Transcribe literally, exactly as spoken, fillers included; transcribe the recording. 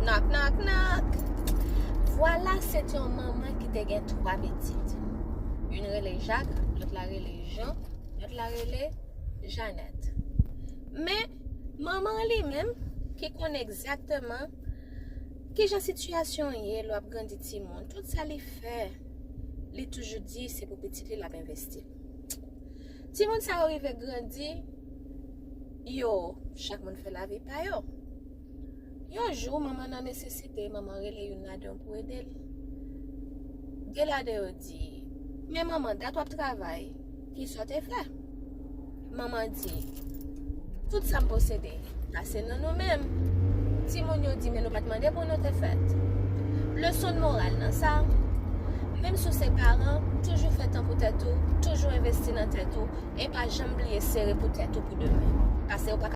Knock, knock, knock. Vwala, se te yon manman ki te gen twa pitit. Youn rele Jak, lòt la rele Jan, lòt la rele Janèt. Men, manman an li menm, ki konnen egzakteman kijan sitiyasyon ye lè w ap grandi timoun, tout sa li fè, li toujou di se pou pitit li l ap envesti. Timoun sa yo rive grandi, yo, chak moun fè lavi pa yo. Yon jou, manman nan nesesite, manman rele youn ladan yo pou ede l. De ladan yo di, "Men manman, dat w ap travay, kisa w te fè?" Manman di, "Tout sa m posede, pase nan nou menm." Timoun yo di, "Men nou pa t mande pou nou te fèt." Leson moral nan sa, menm si w se paran, toujou fè tan pou tèt ou, toujou envesti nan tèt ou, e pa janm bliye sere pou tèt ou pou demen. Paske ou pa